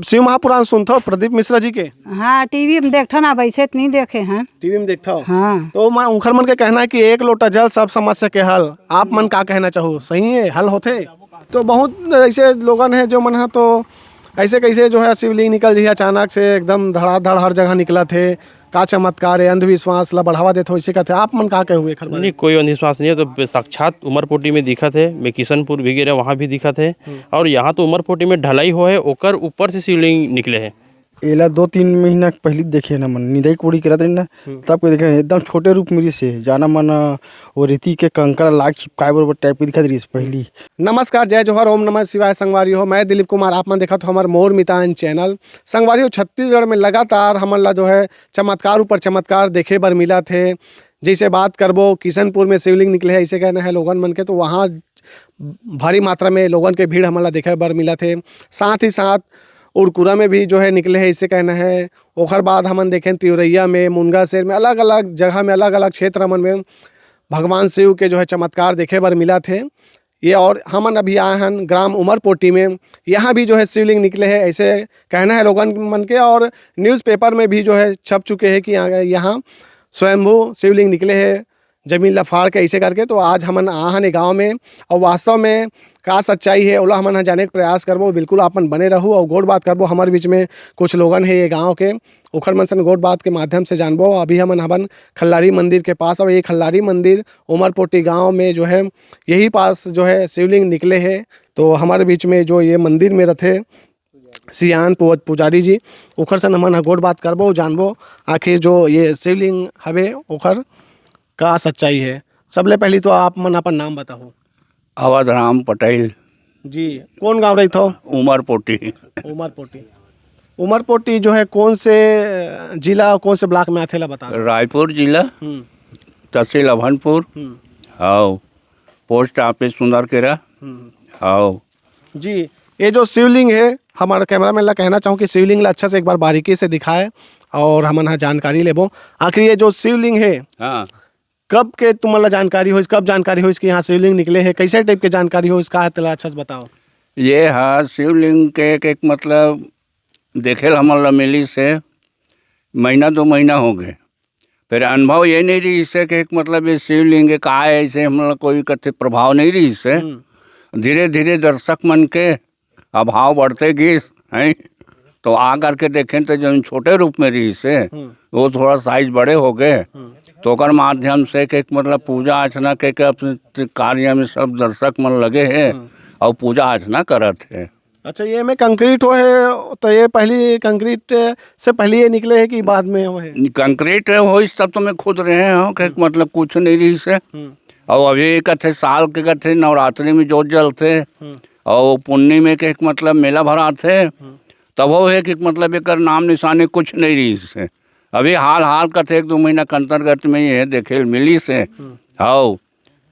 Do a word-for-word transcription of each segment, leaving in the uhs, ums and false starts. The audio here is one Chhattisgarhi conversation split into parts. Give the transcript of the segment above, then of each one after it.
शिव महापुराण सुनथव प्रदीप मिश्रा जी के? हाँ, टीवी में देखथन, अब ऐसे तो नहीं देखे हैं। टीवी में देखथव? हाँ। तो मैं, उनखर मन के कहना है कि एक लोटा जल सब समस्या के हल। आप मन का कहना चाहू, सही है, हल होथे? तो बहुत ऐसे लोगन है जो मन ह तो ऐसे कैसे जो है शिवलिंग निकल जाही अचानक से, एकदम धड़ाधड़ हर जगह निकलत हे। का चमत्कार है, अंधविश्वास ला बढ़ावा देत हो, इसे कहते हैं। आप मन का कहे हुए एखर बारे नहीं, में? कोई अंधविश्वास नहीं है, तो बे-, साक्षात उमरपोटी में दिखत है, मैं किशनपुर भी गे रहे, वहाँ भी दिखत है। हम्म। और यहाँ तो उमरपोटी में ढलाई हो है, ओकर ऊपर से शिवलिंग निकले है। एला दो तीन महीना पहली देखे ना मन, निदाई कोड़ी करत रही ना, हम्म। तब के देखे एकदम छोटे रूप में रिहिस हे, जाना मन वो रेती के कंकरा लाग चिपकाए बरोबर टाइप के दिखत रहिस पहली। नमस्कार, जय जोहार, ओम नमः शिवाय संगवारी हो, मैं दिलीप कुमार, आप मन देखत हो हमर मोर मितान चैनल। संगवारी हो, छत्तीसगढ़ में लगातार हमन ला जो है चमत्कार ऊपर चमत्कार देखे बर मिलत हे। जैसे बात करबो किशनपुर में शिवलिंग निकले है, ऐसे कहना है लोगन मन के, तो वहाँ भारी मात्रा में लोगन के भीड़ हमन ला देखे बर मिलत हे। साथ ही साथ उरकुरा में भी जो है निकले है, ऐसे कहना है। ओखर बाद हमन देखें तिवरैया में, मुनगासेर में, अलग-अलग जगह में, अलग-अलग क्षेत्र मन में भगवान शिव के जो है चमत्कार देखे बर मिलत हे। ये और हमन अभी आए हन ग्राम उमरपोटी में, यहाँ भी जो है शिवलिंग निकले है, ऐसे कहना है लोगन मन के। और न्यूज़पेपर में भी जो है छप चुके हैं कि यहाँ, यहाँ स्वयंभू शिवलिंग निकले है जमीन ला फाड़ के, ऐसे करके। तो आज हमन आ हन ए गाँव में, और वास्तव में का सच्चाई है, ओला हमन ह जाने के प्रयास करबो। बिल्कुल आप मन बने रहू और गोठ बात करबो। हमर बीच में कुछ लोगन है ये गाँव के, ओखर मन सन गोठ बात के माध्यम से जानबो। अभी हमन हवन खल्लारी मंदिर के पास, और ये खल्लारी मंदिर उमरपोटी गाँव में जो है, यही पास जो है शिवलिंग निकले है। तो हमारे बीच में जो ये मंदिर में रथे सियान पु-, पुजारी जी, ओखर सन हमन ह गोठ बात करबो, जानबो आखिर जो ये शिवलिंग हवे ओखर का सच्चाई है। सबले पहली तो आप मन अपन नाम बताओ। अवध राम पटेल। जी, कौन गांव रहिथो? उमरपोटी। उमरपोटी। उमरपोटी जो है कौन से, अ, जिला, कौन से ब्लॉक में आथे ला बता दो। रायपुर जिला, हम्म। तहसील अभनपुर, हम्म। और पोस्ट ऑफिस सुंदरकेरा, हम्म। और जी, ये जो शिवलिंग है, हमारे कैमरामैन ला कहना चाहूँ कि शिवलिंग ला अच्छा से एक बार बारीकी से दिखाए और हमन ह जानकारी लेबो। आखिर ये जो शिवलिंग है, हाँ। कब के तुमन ला जानकारी होइस, कब जानकारी होइस कि यहाँ शिवलिंग निकले हे, कैसे टाइप के जानकारी होइस, का हे, तेला अच्छा से बताओ। ये हा शिवलिंग के एक, एक मतलब देखे ल हमन ला मिलिस हे, महीना दो महीना हो गए। फिर अनुभव ये नहीं रहिस हे कि एक मतलब ये शिवलिंग का है, ऐसे हमन ला कोई कथे प्रभाव नहीं रहिस हे। हम्म। धीरे धीरे दर्शक मन के अभाव बढ़ते गिस, हैं? तो आ करके देखें तो जो छोटे रूप में रहिस हे, हम्म। वो थोड़ा साइज बड़े हो गए। हम्म। तो ओकर माध्यम से के मतलब पूजा अर्चना के, के अपने कार्य में सब दर्शक मन लगे हे हम्म। और पूजा अर्चना करत हे। अच्छा, ये में कंक्रीट हो हे, तो ये पहली कंक्रीट से पहले ये निकले हे कि बाद में हो हे? कंक्रीट होइस तब तो मैं खुद रहे हूँ कि हम्म। मतलब कुछ नहीं रहिस हे। हम्म। और अभी कथे साल के कथे नवरात्रि में जोत जलथे हम्म। और पुन्नी में के मतलब मेला भराथे, हम्म। तब वो हे कि मतलब एकर नाम निशानी कुछ नहीं रहिस हे। अभी हाल हाल कथे एक दो महीना के अंतर्गत में ये देखे ल मिलिस हे। हम्म। हाव,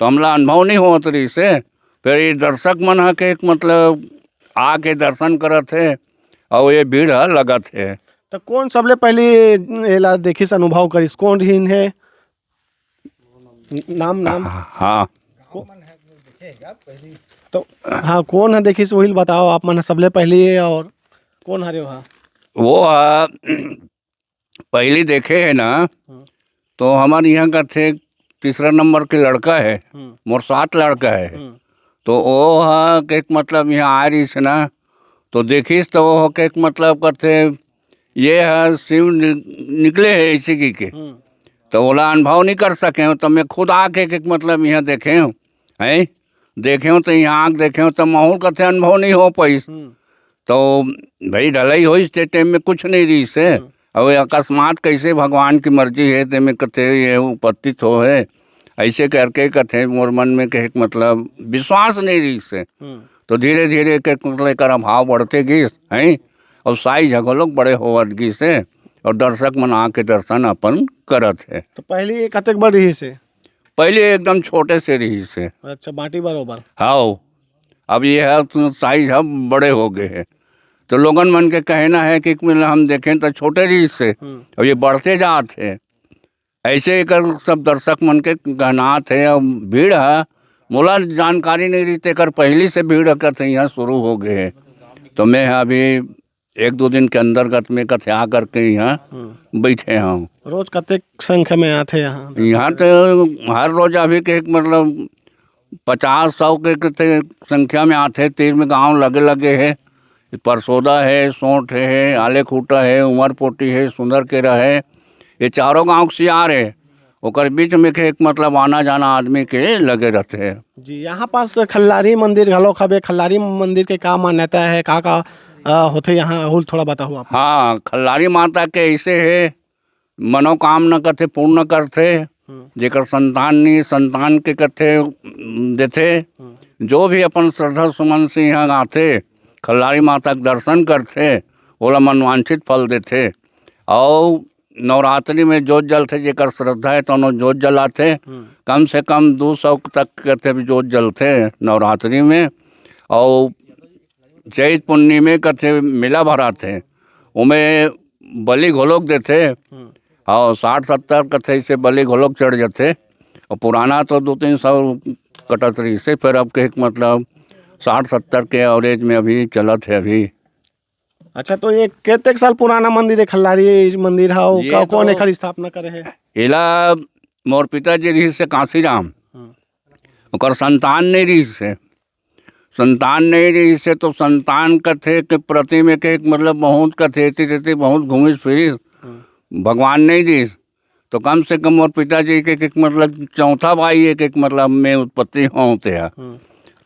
तो हमला अनुभव नहीं होत रहिस हे। फिर ये दर्शक मन ह के एक मतलब आके दर्शन करत हे और ये भीड़ ह लगत हे। तो कौन सबले पहली एला देखिस, अनुभव करिस, कौन रहिन हे? नाम, नाम? हाँ। को-, तो हाँ, कौन ह देखिस, वही ल बताओ आप मन ह सबले पहली, और कौन हरे वहाँ? वो ह, पहली देखे हे ना, हम्म। तो हमारे यहाँ का थे तीसरा नंबर के लड़का हे, हम्म। मोर साथ लड़का हे। हम्म। तो वो ह के मतलब यहाँ आए रहिस ना, तो देखिस तो वो के मतलब कथे, "ये ह शिव नि-, निकले हे ऐसे की के।" हम्म। तो ओला अनुभव नहीं कर सके हो, तो मैं खुद आके के मतलब यहाँ देखे हूँ, हैं? देखे हूँ तो यहाँ आके देखे हूँ तो माहौल कथे अनुभव नहीं हो पाइस। हम्म। तो भाई ढलाई होइस ते टाइम में कुछ नहीं रहिस हे। हम्म। अब ये अकस्मात कैसे भगवान की मर्जी हे, ते में कथे ये उपस्थित हो हे। ऐसे करके कथे मोर मन में कहे के मतलब विश्वास नहीं रहिस हे। हम्म। तो धीरे धीरे के मतलब एकर अभाव बढ़ते गिस, हैं? और साइज ह घलोक बड़े होवत गिस हे और दर्शक मन आके दर्शन अपन करत हे। तो पहले ये कतेक बड़ रहिस हे? पहले एकदम छोटे से रहिस हे। अच्छा, बाटी बरोबर। हाव, अब ये ह तो साइज ह बड़े हो गए हे। तो लोगन मन के कहना हे कि मतलब हम देखें तो छोटे रहिस हे, हम्म। अब ये बढ़ते जात हे। ऐसे एकर सब दर्शक मन के कहनात हे। अब भीड़ ह, मोला जानकारी नहीं रहिस, एकर पहली से भीड़ ह कथे यहाँ शुरू हो गए हे। तो मैं ह अभी एक दो दिन के अंतर्गत में कथे आ करके यहाँ हम्म। बैठे हंव। रोज कतेक संख्या में आथे यहाँ? यहाँ तो हर रोज अभी के एक मतलब पचास सौ के कथे संख्या में आथे। तीर में गांव लगे लगे हे, परसोदा हे, सोंठ हे, आलेखूटा हे, उमरपोटी हे, सुंदरकेरा हे, ये चारों गांव के सियार हे। ओकर बीच में के एक मतलब आना जाना आदमी के लगे रहथे। जी, यहाँ पास खल्लारी मंदिर घलोक हवे। खल्लारी मंदिर के का मान्यता हे, का का अ, होथे यहाँ, ओला थोड़ा बताओ आप। हाँ, खल्लारी माता के ऐसे हे, मनोकामना कथे पूर्ण करथे। हम्म। जेकर संतान नहीं, संतान के कथे, उम, देथे। हम्म। जो भी अपन श्रद्धा सुमन से यहाँ आथे, खल्लारी माता के दर्शन करथे, ओला मनवांछित फल देथे। अउ नवरात्रि में जोत जलथे, जेकर श्रद्धा हे, तउनो जोत जलाथे। हम्म। कम से कम दू सौ तक कथे भी जोत जलथे नवरात्रि में। अउ चैत पुन्नी में कथे मेला भराथे, ओमे बलि घलोक देथे। हम्म। अउ साठ सत्तर कथे से बलि घलोक चढ़ जाथे। अउ पुराना तो दो तीन सौ कटत रहिसे, फिर अब के मतलब साठ सत्तर के एवरेज में अभी चलत हे अभी। अच्छा, तो ये कतेक साल पुराना मंदिर हे, खल्लारी मंदिर हे, अउ ये का-, कौन तो एकर स्थापना करे हे? एला मोर पिताजी रहिस हे कांसीराम, हम्म। ओकर संतान नहीं रहिस हे। संतान नहीं रहिस हे तो संतान कथे के प्रति में के एक मतलब बहुत कथे, एती तेती बहुत घूमिस फिरिस, हम्म। भगवान नहीं दिस। तो कम से कम मोर पिताजी के, के मतलब चौथा भाई एक, एक मतलब में उत्पत्ति होत हे। हम्म।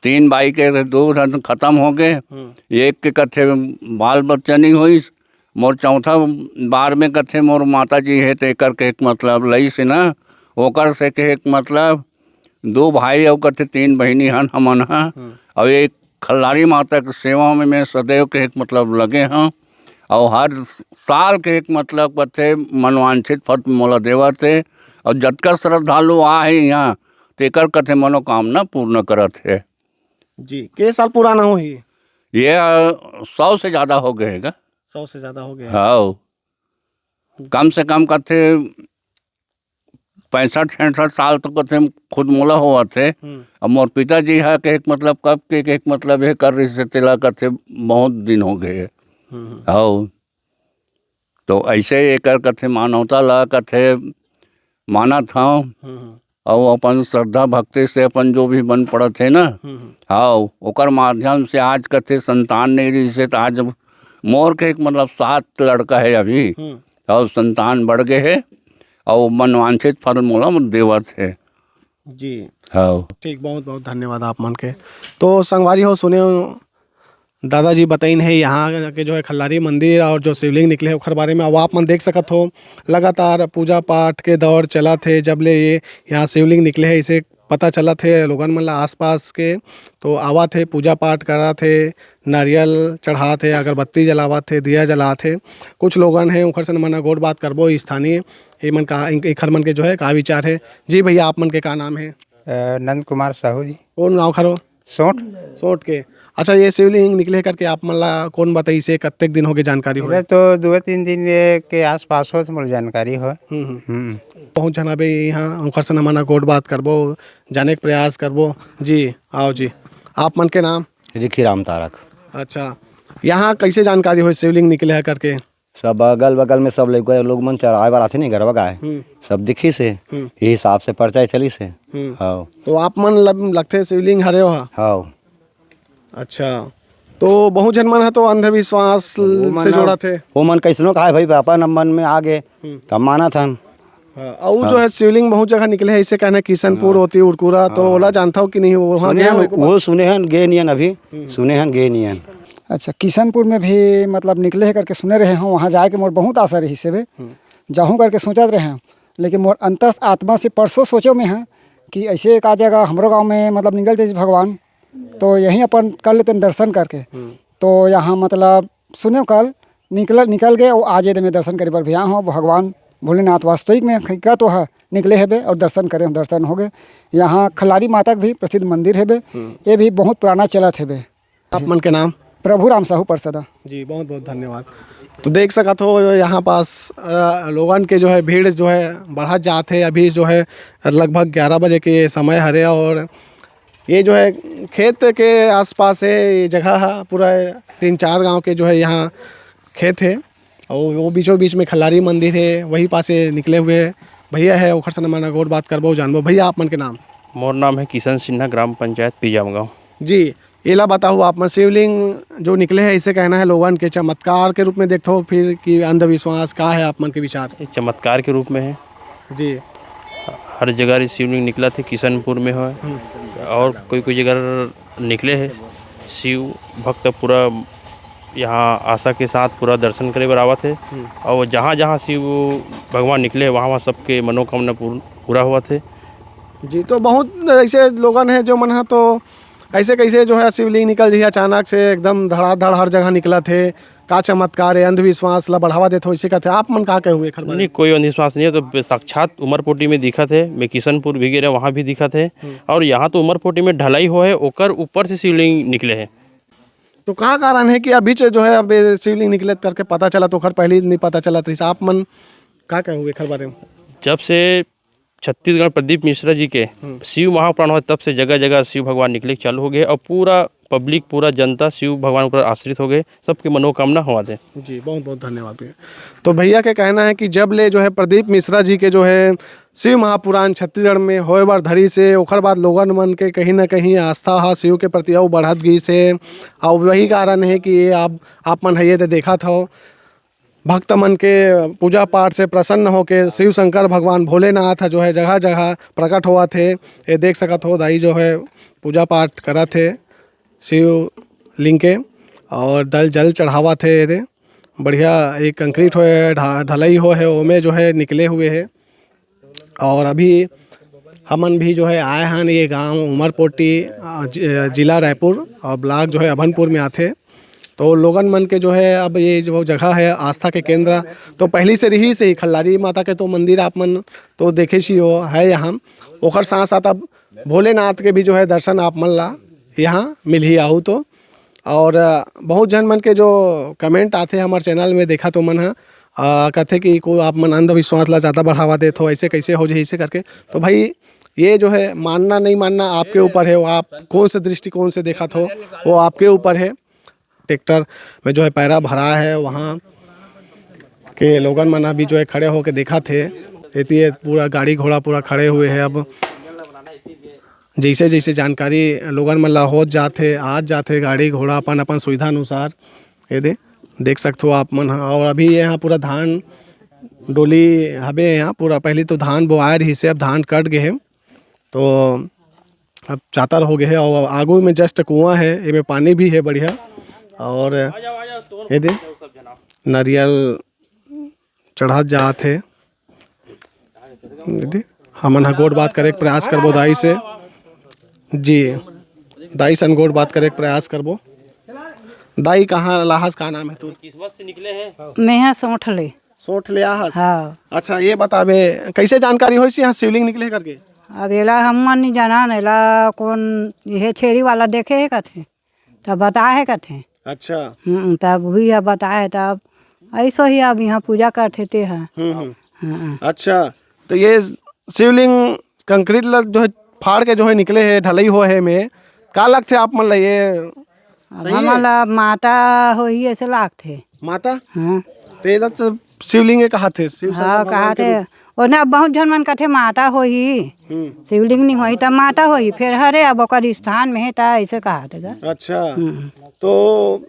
तीन भाई के दो झन खतम हो गए, हम्म। एक के कथे बाल बच्चा नहीं होइस, मोर चौथा बार में कथे मोर माता जी हे, तेकर के एक मतलब लइस हे ना, ओकर से के एक मतलब दो भाई अउ कथे तीन बहिनी हन हमन ह। हम्म। अउ एक खल्लारी माता के सेवा में मैं सदैव के एक मतलब लगे हंव। अउ हर साल के एक मतलब कथे मनवांछित फल मोला देवत हे। अउ जतका श्रद्धालु आ हे यहाँ, तेकर कथे मनोकामना पूर्ण करत हे। जी, के साल पुराना होही? ये, अ, सौ से ज्यादा हो गए हे गा। सौ से ज्यादा हो गए हे। हाँ। कम से कम कथे पैंसठ छियासठ साल तो कथे खुद मोला होवत हे। हम्म। अब मोर पिताजी ह के एक मतलब कब के एक मतलब ये कर रहिस हे, तेला कथे बहुत दिन हो गए हे। हम्म, हम्म। हव। तो ऐसे एकर कथे मानवता ला कथे मानत हंव। हम्म, हम्म। अउ अपन श्रद्धा भक्ति से अपन जो भी बन पड़त हे ना, हम्म, हम्म। हव, ओकर माध्यम से आज कथे संतान नहीं रहिस हे, त आज मोर के एक मतलब सात लड़का हे अभी, हम्म। अउ संतान बढ़ गए हे, अउ मनवांछित फल मोला देवत हे। जी। हव। ठीक, बहुत बहुत धन्यवाद आप मन के। तो संगवारी हो, सुने हो, दादाजी बताइन हे यहाँ के जो है खल्लारी मंदिर और जो शिवलिंग निकले हे ओखर बारे में। अब आप मन देख सकत हो, लगातार पूजा पाठ के दौर चलत हे, जब ले ये यहाँ शिवलिंग निकले हे, इसे पता चलत हे लोगन मन ला आसपास के। तो आवत हे, पूजा पाठ करत हे, नारियल चढ़ात हे, अगरबत्ती जलावत हे, दिया जलात हे। कुछ लोगन हे, उखर से मन गोठ बात करबो, स्थानीय, ये मन का, इन-, इखर मन के जो है का विचार हे। जी भैया, आप मन के का नाम हे? अ, नंद कुमार साहू जी। कौन गाँव खरो? सोंठ। सोंठ के। अच्छा, ये शिवलिंग निकले करके आप मन ला कौन बताइस हे, कतेक दिन हो गए जानकारी हो? ये तो दो तीन दिन ये के आसपास हो तो मोला जानकारी हो। हम्म, हम्म। हम्म। बहुत झन अबे यहाँ, उनकर से हमन गोठ बात करबो, जाने के प्रयास करबो। जी, आओ जी। आप मन के नाम? रिखी राम तारक। अच्छा, यहाँ कैसे जानकारी हो शिवलिंग निकले हे करके? सब अगल बगल में सब लइका लोग मन चराए बर आथे नहीं गरवा गाय, हम्म। सब दिखिस हे, हम्म। ये हिसाब से परचा चलिस हे। हम्म। हाँ। तो आप मन लब-, लगथे शिवलिंग हरे हो? हाँ। अच्छा, तो बहुत झन मन ह तो अंधविश्वास वो से मन, जोड़त हे। वो मन कैसनो कहे भाई, अपन मन में आ गए, हम्म। तब मानत हन। हाँ, अउ जो हाँ। है शिवलिंग बहुत जगह निकले हे, ऐसे कहना किशनपुर हाँ। होती उड़कूरा, तो हाँ। ओला जानता हो कि नहीं, वो वहाँ सुने गए हन, हो एक बार? वो सुने हन, गए नियन अभी, हम्म। सुने हन, गए नियन। अच्छा, किशनपुर में भी मतलब निकले हे करके सुने रहे हंव, वहाँ जाए के मोर बहुत आशा रहिस हे बे, हम्म। जाहूँ करके सोचत रहे हंव, लेकिन मोर अंतस आत्मा से परसों सोचो में है कि ऐसे एक आ जगह हमरो गाँव में मतलब निकल जाए भगवान, तो यहीं अपन कर लेते हैं दर्शन करके। हम्म। तो यहाँ मतलब सुने कल निकल, निकल गए, वो आज ये में दर्शन करे बर भी आए हो। भगवान भोलेनाथ वास्तविक में खैका तो है, निकले हेबे और दर्शन करे, दर्शन हो गए। यहाँ खल्लारी माता के भी प्रसिद्ध मंदिर हेबे, हम्म। ये भी बहुत पुराना चलत हेबे। आप मन के नाम? प्रभु राम साहू परसदा। जी, बहुत बहुत धन्यवाद। तो देख सकत हो यहाँ पास, अ, लोगन के जो है भीड़ जो है बढ़त जात हे। अभी जो है लगभग ग्यारह बजे के समय हरे और ये जो है खेत के आसपास हे, ये जगह ह पूरा तीन चार गांव के जो है यहाँ खेत हे, अउ वो बीचों बीच में खल्लारी मंदिर हे, वही पासे निकले हुए हे। भैया हे, ओखर से हमन गोठ बात करबो, जानबो। भैया, आप मन के नाम? मोर नाम हे किशन सिन्हा, ग्राम पंचायत पिजामगांव। जी, एला बताओ, आप मन शिवलिंग जो निकले हे, इसे कहना हे लोगन के चमत्कार के रूप में देखथो, फिर कि अंधविश्वास, का हे आप मन के विचार? ये चमत्कार के रूप में हे। जी। हर जगह शिवलिंग निकलत हे, किशनपुर में हो हम्म। और कोई कोई जगह निकले हे। शिव भक्त पूरा यहाँ आस्था के साथ पूरा दर्शन करे बर आवत हे हम्म। और जहाँ जहाँ शिव भगवान निकले हे, वहाँ वहाँ सबके मनोकामना पूर्ण, पूरा होवत हे। जी, तो बहुत ऐसे लोगन हे जो मन ह तो ऐसे कैसे जो है शिवलिंग निकल जाही अचानक से, एकदम धड़ाधड़ हर जगह निकलत हे, का चमत्कार हे, अंधविश्वास ला बढ़ावा देत हो, इसे कहते आप मन का कहे हुए एखर बारे नहीं, में? कोई अंधविश्वास नहीं है, तो साक्षात उमरपोटी में दिखत है, मैं किशनपुर भी गे रहे, वहाँ भी दिखत है। हम्म। और यहाँ तो उमरपोटी में ढलाई हो है, ओकर ऊपर से शिवलिंग निकले है। तो का कारण है कि अभी जो है अब ये शिवलिंग निकलत करके पता चला, तो ओखर पहले नहीं पता चला, तो इस आप मन का कहे हुए एखर बारे में? जब से छत्तीसगढ़ प्रदीप मिश्रा जी के हम्म। शिव महापुराण हो, तब से जगह जगह शिव भगवान निकले चालू हो गए और पूरा पब्लिक, पूरा जनता शिव भगवान पर आश्रित हो गए, सबके मनोकामना होवत हे। जी, बहुत बहुत धन्यवाद भैया। तो भैया के कहना है कि जब ले जो है प्रदीप मिश्रा जी के जो है शिव महापुराण छत्तीसगढ़ में होए बर धरिस हे, ओखर बाद लोगन मन के कहीं ना कहीं आस्था ह शिव के प्रति अउ बढ़त गिस हे। और वही कारण है कि ये आप, आप मन ह ये दे देखत हो, भक्त मन के पूजा पाठ से प्रसन्न होके शिव शंकर भगवान भोलेनाथ ह जो है जगह जगह प्रकट होवत हे। ये देख सकत हो, दाई जो है पूजा पाठ करत हे शिव लिंग के और दल जल चढ़ावत हे। ये दे बढ़िया एक कंक्रीट होए हे, ढा-, ढलई होए हे, ओमे जो है निकले हुए हे। और अभी हमन भी जो है आए हन ये गांव उमरपोटी, अ, जि-, जिला रायपुर और ब्लॉक जो है अभनपुर में आथे। तो लोगन मन के जो है अब ये जो जगह है आस्था के केंद्र, तो पहली से रहिस हे खल्लारी माता के तो मंदिर आप मन तो देखे ही हो है यहाँ, ओकर साथ साथ अब भोलेनाथ के भी जो है दर्शन आप मन ला यहाँ मिलही आहू तो। और, अ, बहुत झन मन के जो कमेंट आथे हमर चैनल में, देखा तो मन ह, अ, कथे कि को आप मन अंधविश्वास ला ज़्यादा बढ़ावा देत हो, ऐसे कैसे हो जाही, ऐसे करके। तो भाई, ये जो है मानना नहीं मानना आपके ऊपर है, वो आप कौन से दृष्टिकोण से देखत हो, वो आपके ऊपर है। ट्रैक्टर में जो है पैरा भरा है, वहाँ के लोगन मन अभी जो है खड़े होके देखत हे। एती ये पूरा गाड़ी घोड़ा पूरा खड़े हुए है। अब जैसे जैसे जानकारी लोगन मन ला होत जात हे, आत जात हे गाड़ी घोड़ा अपन अपन सुविधा अनुसार। ये दे, देख सकत हो आप मन ह। और अभी ये यहाँ पूरा धान डोली हबे, यहाँ पूरा पहले तो धान बोआए रहिस हे, अब धान कट गए हे, तो अब चातर हो गए हे। और आगू में जस्ट कुआं है, एमे पानी भी है बढ़िया। और ये दे, नारियल चढ़त जात हे। दीदी, हमन ह गोठ बात करे के प्रयास करबो दाई से। जी, दाई सन गोठ बात करे के प्रयास करबो। दाई, कहाँ लाहस, का नाम है तोर? मैं ह सोठ ले। सोठ ले आहस? हाँ। अच्छा, ये बताबे, कैसे जानकारी होइस यहाँ शिवलिंग निकले करके? अब एला हमन नहीं जानन, एला कौन, ये छेरी वाला देखे हे कथे। तब बताए हे कथे। अच्छा। हम्म, तब वही है बताए, तब ऐसो ही अब यहाँ पूजा करथे ते है। हम्म, हम्म। हाँ। अच्छा, तो ये शिवलिंग कंक्रीट लग जो है फाड़ के जो है निकले है, ढलई हो है में, का लगथे आप मन ला ये? अब सही हमन है? ला माता होही ऐसे लागथे। माता? हाँ। तो ये तो शिवलिंग के कहाथे, शिव शंकर हाँ, भगवान के कहाथे। रूप। ओने अब बहुत झन मन कथे माता होही, हम्म। शिवलिंग नहीं होही त माता होही, फिर हरे अब ओकर स्थान में हे त ऐसे कहाथे गा। अच्छा। हम्म। तो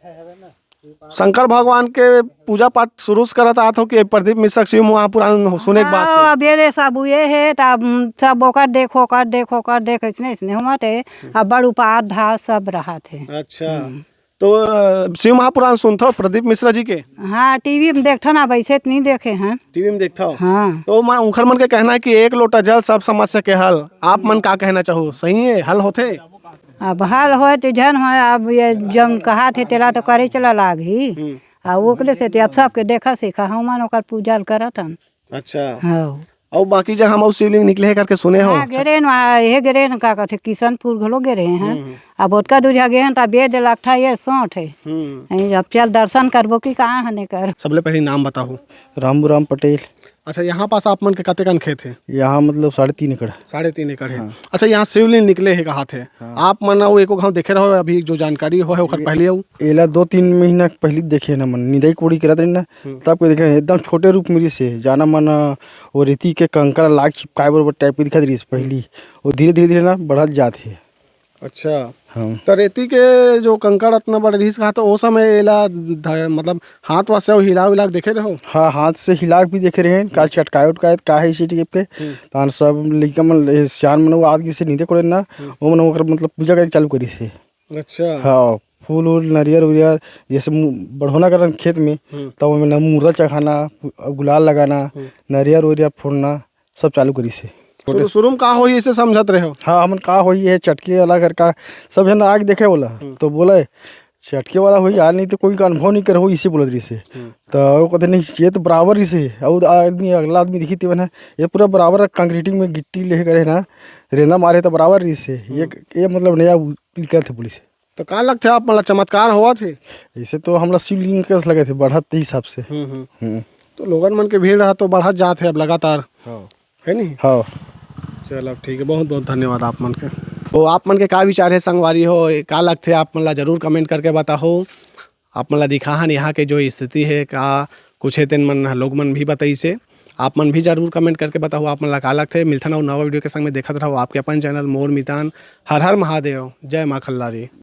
शंकर भगवान के पूजा पाठ शुरू से करत आत हो कि प्रदीप मिश्रा के शिव महापुराण हो-, सुने के बाद से? हाँ, अब ये दे सब ये हे, तब सब ओकर देख, ओकर देख, ओकर देख, ऐसने, ऐसने होवत हे। अब बड़ उपाध्याय सब रहत हे। अच्छा। हम्म। तो, अ, शिव महापुराण सुनथव प्रदीप मिश्रा जी के? हाँ, टीवी में देखथन, अब ऐसे त नहीं देखे हन। टीवी में देखथव? हाँ। तो मैं, उनखर मन के कहना है कि एक लोटा जल सब समस्या के हल। आप मन का कहना चाहू, सही है, हल होथे? अब हल होए त झन होए, अब ये जौन कहाथे तेला तो करे चला लागही। हम्म। आ ओकरे से ते अब सबके देखा सीखा हमन ओकर पूजा ल करत हन। अच्छा। हाँ। अउ बाकी जगह हम अउ शिवलिंग निकले हे करके सुने हो? हाँ, गे रहेन, वहाँ ये गे रहेन, का कथे, किशनपुर घलो गे रहे हैं। हम्म, हम्म। अब ओतका दूरिहा गे हन, त बेद लगथे, ये सोंठ हे। हम्म। अब चल दर्शन करबो कि कहाँ हने कर। सबले पहले नाम बताहू। रामू राम पटेल। अच्छा, यहाँ पास आप मन के कतेकन खेत हे? यहाँ मतलब साढ़े तीन एकड़। साढ़े तीन एकड़ हे। हाँ। अच्छा, यहाँ शिवलिंग निकले हे कहाथे। हाँ। आप मन अउ एको घाव देखे रहो, अभी जो जानकारी हो हे ओकर ये पहले अउ? एला दो तीन महीना पहली देखे ना मन, निंदई कोड़ी करत रहिन ना, हम्म। तब के देखे एकदम छोटे रूप में रिहिस हे, जाना मन वो रेती के कंकरा लाग चिपकाए बरोबर टाइप के दिखत रिहिस पहली, वो धीरे धीरे धीरे ना बढ़त जात हे। अच्छा। हाँ। त रेती के जो कंकड़ अतना बड़ रिहिस कहा, त ओ समय एला ध-, मतलब हाथ वाथ से अउ हिला उला के देखे रहो? हाँ, हाथ से हिला के भी देखे रहे, का चटकाए उटकाए, का है इसी टाइप के। हम्म। तान सब लइका मन, ए, सियान मन वो आदि से निंदे कोड़े ना, हम्म। वो मन ओकर मतलब पूजा करे चालू करिस हे। अच्छा। हाँ, फूल उल, नरियर उरियर, जैसे मु-, बढ़ोना करन खेत में, हम्म। तब ओमे ना मुर्दा चघाना, गुलाल लगाना, हम्म। नरियर उरियर फोड़ना, सब चालू करिस हे। शुरू, शुरू में का होही, इसे समझत रहे हो? हाँ, हमन का होही, ये चटके वाला कर का, सब झन आके देखे बोला, हम्म। तो बोले, "चटके वाला होही यार, नहीं तो कोई का अनुभव नहीं कर हो," इसे बोलत रहिस हे। हम्म। तो वो कहते, "नहीं, ये तो बराबर रहिस हे।" और आदमी, अगला आदमी देखी तेवन हे, ये पूरा बराबर कंक्रीटिंग में गिट्टी ले करे ना, रेंदा मारे तो बराबर रहिस हे। ये, हम्म। ये मतलब नया उ-, निकलत हे बोलिस हे। तो का लगथे आप मन ला, चमत्कार होवत हे? ऐसे तो हमला शिवलिंग कस लगत हे, बढ़त हिसाब से। हम्म, हम्म। हम्म। तो लोगन मन के भीड़ ह तो बढ़त जात हे अब लगातार। हाँ। है नहीं? हाँ। चलो ठीक है, बहुत बहुत धन्यवाद आप मन के। तो आप मन के का विचार हे संगवारी हो, का लगथे आप मन ला जरूर comment करके बताहो। आप मन ला दिखाहन यहाँ के जो स्थिति हे, का कुछ हे तेन मन ह लोग मन भी बताइस हे। आप मन भी जरूर comment करके बताहो आप मन ला का लगथे। मिलथन अउ नवा video के संग में, देखत रहो आपके अपन channel मोर मितान। हर हर महादेव, जय माँ खल्लारी।